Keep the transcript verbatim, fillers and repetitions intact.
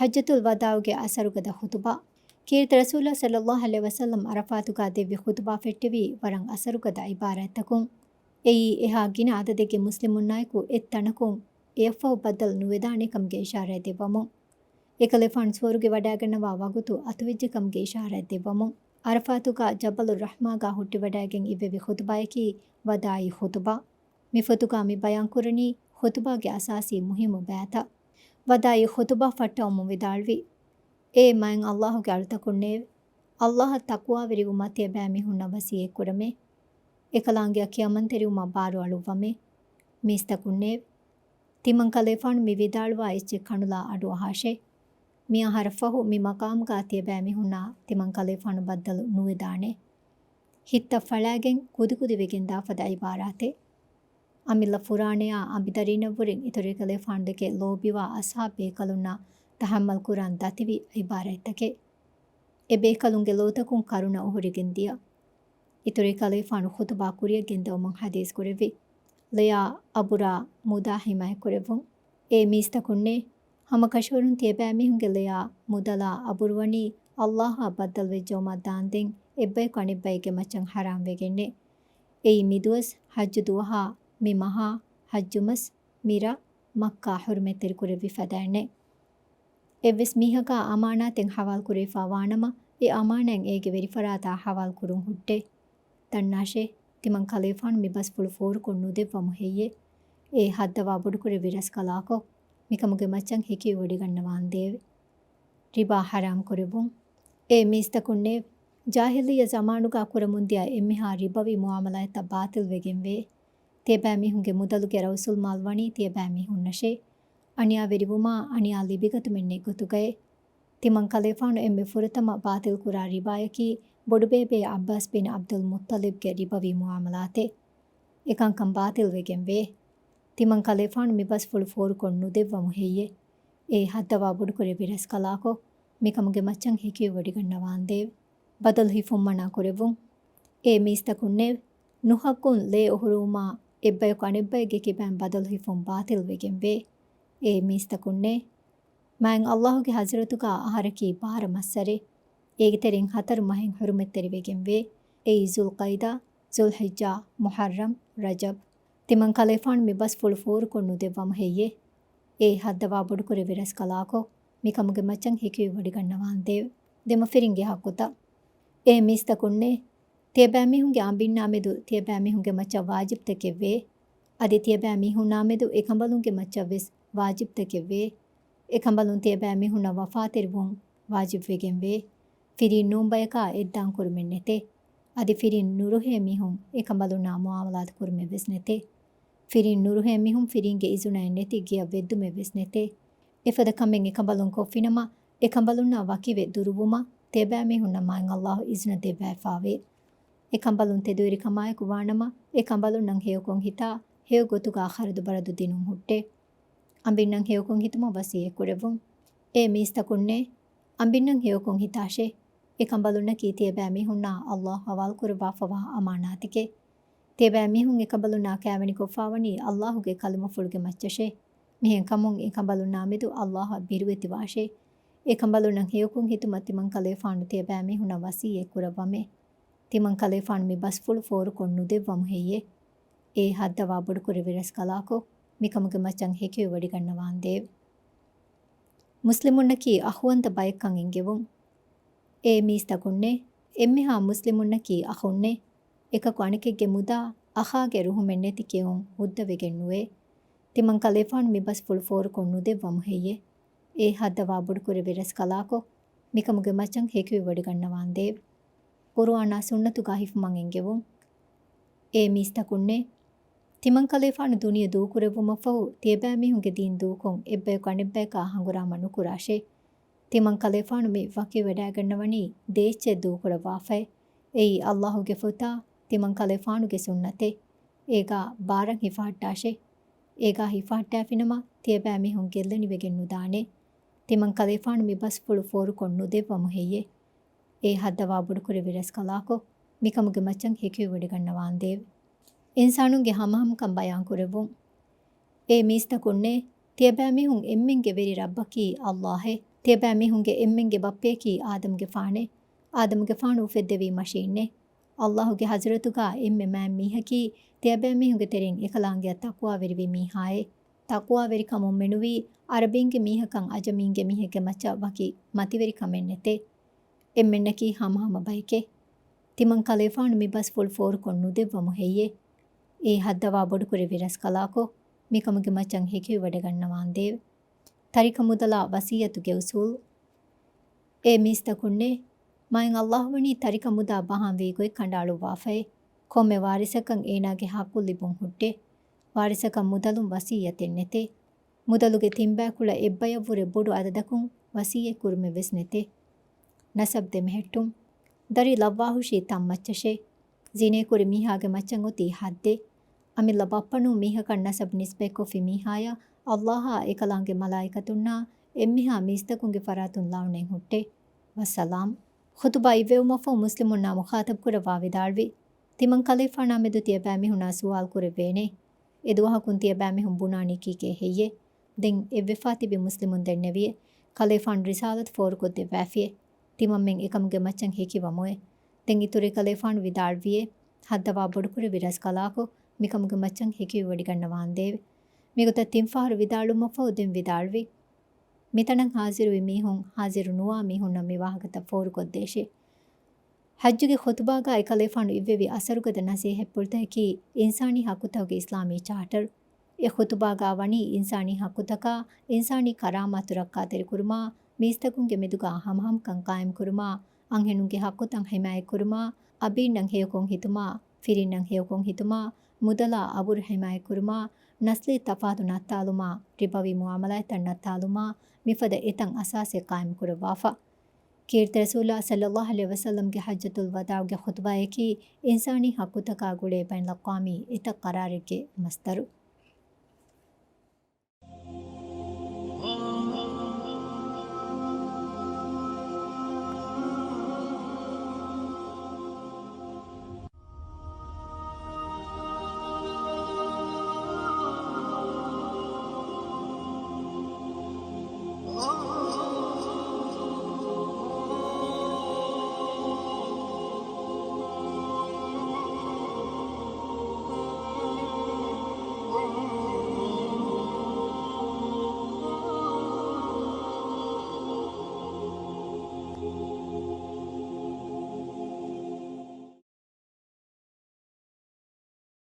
ޙައްޖަތުލް ވަދާޢުގެ އަސަރުގަދަ ޚުޠުބާ. ކީރިތި ރަސޫލާ ޞައްލައްލާހު ޢަލައިހި ވަސައްލަމް ޢަރަފާތުގަ ދެއްވި ޚުޠުބާ ފެއްޓެވީ ވަރަށް އަސަރުގަދަ ޢިބާރާތްތަކުން. އެއީ އެހާ ގިނަ ޢަދަދެއްގެ މުސްލިމުންނާއެކު އެއްތަނަކުން އެއަށްފަހު ބައްދަލު ނުވެދާނެ ކަމުގެ އިޝާރާތް ދެއްވަމުން. އެކަލޭފާނު ސުވަރުގެ ވަޑައިގަންނަވާ ވަގުތު އަތުވެއްޖެ ކަމުގެ އިޝާރާތް ދެއްވަމުން. ޢަރަފާތުގަ ޖަބަލު ރަޙްމާގަ ހުއްޓިވަޑައިގެން އިއްވެވި ޚުޠުބާއަކީ ވަދާޢީ ޚުޠުބާ. މި ފޮތުގަ މި ބަޔާންކުރަނީ ޚުޠުބާގެ އަސާސީ މުހިއްމު ބައިތައް. ވަދާޢީ ޚުޠުބާ ފައްޓަވަމުން ވިދާޅުވި، އޭ މާތް ﷲ ގެ އަޅުތަކުންނޭވެ! ﷲ އަށް ތަޤްވާވެރިވުމަށް ތިޔަބައިމީހުންނަށް ވަޞިއްޔަތްކުރަމޭ. އެކަލާނގެއަށް ކިޔަމަންތެރިވުމަށް ބާރުއަޅުއްވަމޭ. މީސްތަކުންނޭވެ! ތިމަންކަލޭފާނު މި ވިދާޅުވާ އެއްޗެއް ކަނުލާ އަޑުއަހާށޭ. މި އަހަރަށްފަހު މި މަޤާމުގަ ތިޔަބައިމީހުންނާ ތިމަންކަލޭފާނު ބައްދަލު ނުވެދާނެ. ހިތްތައް ފަޅާގެން ކުދިކުދިވެގެން ދާ ފަދަ ޢިބާރާތެއް. އަމިއްލަ ފުރާނަޔާ އަނބިދަރީނަށްވުރެން އިތުރު އެކަލޭފާނުދެކެ ލޯބިވާ އަޞްޙާބު ބޭކަލުންނަށް ތަޙައްމަލް ކުރާން ދަތިވި ޢިބާރާތްތަކެއް. އެބޭކަލުންގެ ލޯތަކުން ކަރުނަ އުހުރިގެން ދިޔަ. އިތުރު އެކަލޭފާނު ޚުޠުބާ ކުރިއަށް ގެންދަވަމުން ޙަދީޘް ކުރެއްވި، ލެޔާ އަބުރާ މުދާ ޙިމާޔަތްކުރެއްވުން. އޭ މީސްތަކުންނޭ! ހަމަކަށަވަރުން ތިޔަބައިމީހުންގެ ލެޔާ މުދަލާ އަބުރުވަނީ ﷲ އާ ބައްދަލުވެއްޖައުމާ ދާންދެން އެއްބަޔަކު އަނެއްބައެއްގެ މައްޗަށް ޙަރާމް ވެގެންނޭ. އެއީ މިދުވަސް، ޙައްޖު ދުވަހާ، މި މަހާ، ޙައްޖުމަސް، މިރަށް، މައްކާ ޙުރުމަތްތެރިކުރެއްވި ފަދައިންނޭ. އެއްވެސް މީހަކާ އަމާނާތެއް ޙަވާލުކުރެވިފާ ވާނަމަ، އެ އަމާނާތް އޭގެ ވެރިފަރާތާ ޙަވާލުކުރުން ހުއްޓޭ. ދަންނާށޭ، ތިމަން ކަލޭފާނު މި ބަސްފުޅު ފޯރުކޮށް ނުދެއްވަމު ހެއްޔޭ؟ އޭ ހައްދަވާ ބޮޑުކުރެއްވި ރަސްކަލާކޮ، މިކަމުގެ މައްޗަށް ހެކިވެވޮޑިގަންނަވާނދޭވެ! ރިބާ ޙަރާމް ކުރެއްވުން. އޭ މީސްތަކުންނޭވެ! ޖާހިލިއްޔަ ޒަމާނުގަ ކުރަމުންދިޔަ އެންމެހާ ރިބަވީ މުޢާމަލާތްތައް ބާޠިލްވެގެންވޭ. ތިޔަބައިމީހުންގެ މުދަލުގެ ރައުސުލްމާލު ވަނީ ތިޔަބައިމީހުންނަށޭ. އަނިޔާވެރިވުމާ، އަނިޔާ ލިބިގަތުމެއް ނެތް ގޮތުގައޭ. ތިމަން ކަލޭފާނު އެންމެ ފުރަތަމަ ބާޠިލްކުރާ ރިބާޔަކީ ބޮޑުބޭބޭ ޢައްބާސް ބިން ޢަބްދުލް މުއްޠަލިބްގެ ރިބަވީ މުޢާމަލާތެއް. އެކަންކަން ބާޠިލްވެގެންވޭ. ތިމަން ކަލޭފާނު މި ބަސްފުޅު ފޯރުކޮށް ނުދެއްވަމު ހެއްޔޭ؟ އޭ ހައްދަވާ ބޮޑުކުރެއްވި ރަސްކަލާކޮ، މިކަމުގެ މައްޗަށް ހެކިވެވޮޑިގަންނަވާނދޭވެ! ބަދަލު ހިފުން މަނާ ކުރެއްވުން. އޭ މީސްތަކުންނޭވެ! ނުހައްގުން ލޭ އޮހޮރުވުމާ، އެއްބަޔަކު އަނެއްބައެއްގެ ކިބައިން ބަދަލު ހިފުން ބާޠިލްވެގެންވޭ. އޭ މީސްތަކުންނޭ! މާތް ﷲ ގެ ޙަޟްރަތުގަ އަހަރަކީ ބާރަ މައްސަރެއް. އޭގެ ތެރެއިން ހަތަރު މަހެއް ޙުރުމަތްތެރިވެގެންވޭ. އެއީ ޛުލްޤަޢިދާ، ޛުލްޙިއްޖާ، މުޙައްރަމް، ރަޖަބް. ތިމަން ކަލޭފާނު މި ބަސްފުޅު ފޯރުކޮށް ނުދެއްވަމު ހެއްޔޭ؟ އޭ ހައްދަވާ ބޮޑުކުރެއްވި ރަސްކަލާކޮ، މިކަމުގެ މައްޗަށް ހެކިވެވޮޑިގަންނަވާނދޭވެ! ދެމަފިރިންގެ ޙައްޤުތައް. އޭ މީސްތަކުންނޭ! ތިޔަބައިމީހުންގެ އަނބިންނާމެދު ތިޔަބައިމީހުންގެ މައްޗަށް ވާޖިބްތަކެއްވޭ. އަދި ތިޔަބައިމީހުންނާމެދު އެކަނބަލުންގެ މައްޗަށްވެސް ވާޖިބްތަކެއްވޭ. އެކަނބަލުން ތިޔަބައިމީހުންނަށް ވަފާތެރިވުން ވާޖިބްވެގެންވޭ. ފިރިން ނޫން ބަޔަކާ އެއްދާން ކުރުމެއް ނެތޭ. އަދި ފިރިން ނުރުހޭ މީހުން އެކަނބަލުންނާ މުޢާމަލާތު ކުރުމެއްވެސް ނެތޭ. ފިރިން ނުރުހޭ މީހުން ފިރިންގެ އިޒުނައެއް ނެތި ގެޔަށް ވެއްދުމެއްވެސް ނެތޭ. އެފަދަ ކަމެއް އެކަނބަލުން ކޮށްފިނަމަ، އެކަނބަލުންނާ ވަކިވެ ދުރުވުމަށް ތިޔަބައިމީހުންނަށް މާތް ﷲ އިޒުނަ ދެއްވައިފާވޭ. އެކަނބަލުން ތެދުވެރިކަމާއެކު ވާނަމަ، އެކަނބަލުންނަށް ހެޔޮކޮށް ހިތާ، ހެޔޮ ގޮތުގަ ޚަރަދު ބަރަދު ދިނުން ހުއްޓޭ. އަނބިންނަށް ހެޔޮކޮށް ހިތުމަށް ވަޞިއްޔަތް ކުރެއްވުން. އޭ މީސްތަކުންނޭ! އަނބިންނަށް ހެޔޮކޮށް ހިތާށޭ! އެކަނބަލުންނަކީ ތިޔަބައިމީހުންނާ ﷲ ޙަވާލުކުރައްވާފަވާ އަމާނާތެކޭ. ތިޔަބައިމީހުން އެކަނބަލުންނާ ކައިވެނިކޮށްފާވަނީ ﷲ ގެ ކަލިމަފުޅުގެ މައްޗަށޭ. މިހެންކަމުން އެކަނބަލުންނާމެދު ﷲ އަށް ބިރުވެތިވާށޭ. އެކަނބަލުންނަށް ހެޔޮކޮށް ހިތުމަށް ތިމަން ކަލޭފާނު ތިޔަބައިމީހުންނަށް ވަޞިއްޔަތް ކުރައްވަމޭ. ތިމަން ކަލޭފާނު މި ބަސްފުޅު ފޯރުކޮށް ނުދެއްވަމު ހެއްޔޭ؟ އޭ ހައްދަވާ ބޮޑުކުރެއްވި ރަސްކަލާކޮ، މިކަމުގެ މައްޗަށް ހެކިވެވޮޑިގަންނަވާނދޭވެ! މުސްލިމުންނަކީ އަޚުވަންތަ ބައެއްކަން އެންގެވުން. އޭ މީސްތަކުންނޭ! އެންމެހާ މުސްލިމުންނަކީ އަޚުންނޭ! އެކަކު އަނެކެއްގެ މުދާ އަޚާގެ ރުހުމެއް ނެތި ކެއުން ހުއްދަވެގެން ނުވޭ. ތިމަން ކަލޭފާނު މި ބަސްފުޅު ފޯރުކޮށް ނުދެއްވަމު ހެއްޔޭ؟ އޭ ހައްދަވާ ބޮޑުކުރެއްވި ރަސްކަލާކޮ، މިކަމުގެ މައްޗަށް ހެކިވެވޮޑިގަންނަވާނދޭވެ! ޤުރުއާނާ ސުންނަތުގާ ހިފުމަށް އެންގެވުން. އޭ މީސްތަކުންނޭ! ތިމަން ކަލޭފާނު ދުނިޔެ ދޫކުރެއްވުމަށްފަހު، ތިޔަބައިމީހުންގެ ދީން ދޫކޮށް އެއްބަޔަކު އަނެއްބަޔަކާ ހަނގުރާމަ ނުކުރާށޭ. ތިމަން ކަލޭފާނު މި ވަކިވެވަޑައިގަންނަވަނީ ދޭއްޗެއް ދޫކުރައްވާފައޭ. އެއީ ﷲ ގެ ފޮތާ، ތިމަން ކަލޭފާނުގެ ސުންނަތޭ. އޭގާ ބާރަށް ހިފަހައްޓާށޭ. އޭގާ ހިފަހައްޓާފިނަމަ، ތިޔަބައިމީހުން ގެއްލެނިވެގެން ނުދާނެ. ތިމަން ކަލޭފާނު މި ބަސްފުޅު ފޯރުކޮށް ނުދެއްވަމު ހެއްޔޭ؟ އޭ ހައްދަވާ ބޮޑުކުރެއްވި ރަސްކަލާކޮ، މިކަމުގެ މައްޗަށް ހެކިވެވޮޑިގަންނަވާނދޭވެ! އިންސާނުންގެ ހަމަހަމަކަން ބަޔާންކުރެއްވުން. އޭ މީސްތަކުންނޭ! ތިޔަބައިމީހުން އެންމެންގެ ވެރި ރައްބަކީ ﷲ އޭ. ތިޔަބައިމީހުންގެ އެންމެންގެ ބައްޕަޔަކީ އާދަމްގެފާނޭ. އާދަމްގެފާނު އުފެއްދެވީ މަށީންނޭ. އައްލާހުގެ ޙަޟްރަތުގާ އެންމެ މާތް މީހަކީ ތިޔަބައިމީހުންގެ ތެރެއިން އެކަލާނގެއަށް ތަޤްވާވެރިވި މީހާއޭ. ތަޤްވާވެރިކަމުން މެނުވީ ޢަރަބީންގެ މީހަކަށް ޢަޖަމީންގެ މީހެއްގެ މައްޗަށް ވަކި މަތިވެރިކަމެއް ނެތޭ. އެންމެންނަކީ ހަމަހަމަ ބައެކޭ. ތިމަން ކަލޭފާނު މި ބަސްފުޅު ފޯރުކޮށް ނުދެއްވަމު ހެއްޔޭ؟ އެއީ ހައްދަވާ ބޮޑުކުރެއްވި ރަސްކަލާކޯ. މިކަމުގެ މައްޗަށް ހެކިވެވަޑައިގަންނަވާނދޭވެ. ތަރިކަ މުދަލާ ވަޞިއްޔަތުގެ އުޞޫލު. އޭ މީސްތަކުންނޭ! މާތް އައްލާހު ވަނީ ތަރިކަ މުދާ ބަހާންވީ ގޮތް ކަނޑައަޅުއްވާފައޭ. ކޮންމެ ވާރިސަކަށް އޭނާގެ ޙައްޤު ލިބުން ހުއްޓޭ. ވާރިސަކަށް މުދަލުން ވަޞިއްޔަތެއް ނެތޭ. މުދަލުގެ ތިން ބައިކުޅަ އެއްބަޔަށްވުރެ ބޮޑު އަދަދަކުން ވަޞިއްޔަތް ކުރުމެއް ވެސް ނެތޭ. ނަސަބް ދެމެހެއްޓުން. ދަރި ލައްވާހުށީ ތަންމައްޗަށޭ. ޒިނޭކުރި މީހާގެ މައްޗަށް އޮތީ ޙައްދެއް. އަމިއްލަ ބައްޕަ ނޫން މީހަކަށް ނަސަބް ނިސްބަތްކޮށްފި މީހާޔަށް އައްލާހާ އެކަލާނގެ މަލާއިކަތުންނާ އެންމެހާ މީސްތަކުންގެ ފަރާތުން ލަޢުނަތް ހުއްޓޭ. ވައްސަލާމް. ޚުޠުބާ އިއްވެވުމަށްފަހު މުސްލިމުންނާ މުޚާޠަބްކުރައްވާ ވިދާޅުވި، ތިމަން ކަލޭފާނާމެދު ތިޔަބައިމީހުންނާ ސުވާލު ކުރެއްވޭނެ. އެދުވަހަކުން ތިޔަބައިމީހުން ބުނާނީ ކީކޭ ހެއްޔޭ؟ ދެން އެއްވެފާ ތިބި މުސްލިމުން ދެންނެވިއޭ، ކަލޭފާނު ރިސާލަތު ފޯރުކޮށްދެއްވާފިއޭ. ތިމަންމެން އެކަމުގެ މައްޗަށް ހެކިވަމުއޭ. ދެން އިތުރު ކަލޭފާނު ވިދާޅުވިއޭ، ހައްދަވާ ބޮޑުކުރެއްވި ރަސްކަލާކޯ، މިކަމުގެ މައްޗަށް ހެކިވެވަޑައިގަންނަވާނދޭވެ. މިގޮތަށް ތިން ފަހަރު ވިދާޅުވުމަށްފަހު ދެން ވިދާޅުވި، މިތަނަށް ޙާޟިރުވި މީހުން ޙާޟިރު ނުވާ މީހުންނަށް މި ވާހަކަތައް ފޯރުކޮށްދޭށޭ. ޙައްޖުގެ ޚުޠުބާގާ އެކަލޭފާނު އިއްވެވި އަސަރުގަދަ ނަޞޭޙަތްޕުޅުތަކަކީ އިންސާނީ ޙައްޤުތަކުގެ އިސްލާމީ ޗާޓަރު. އެ ޚުޠުބާގާ ވަނީ އިންސާނީ ޙައްޤުތަކާ، އިންސާނީ ކަރާމާތު ރައްކާތެރިކުރުމާ، މީސްތަކުންގެ މެދުގާ ހަމަހަމަކަން ޤާއިމްކުރުމާ، އަންހެނުންގެ ޙައްޤުތައް ޙިމާޔަތްކުރުމާ، އަބީންނަށް ހެޔޮކޮށް ހިތުމާ، ފިރިންނަށް ހެޔޮކޮށް ހިތުމާ، މުދަލާ އަބުރު ޙިމާޔަތްކުރުމާ، ނަސްލީ ތަފާތު ނައްތާލުމާ، ރިބަވީ މުޢާމަލާތްތައް ނައްތާލުމާ، މިފަދަ އެތައް އަސާސެއް ޤާއިމްކުރައްވާފަ. ކީރިތި ރަސޫލާ ޞައްލައްލާހު ޢަލައިހި ވަސައްލަމްގެ ޙައްޖަތުލް ވަދާޢުގެ ޚުޠުބާއަކީ އިންސާނީ ޙައްޤުތަކާ ގުޅޭ ބައިންލައްޤަވާމީ އެތައް ޤަރާރެއްގެ މަޞްދަރު.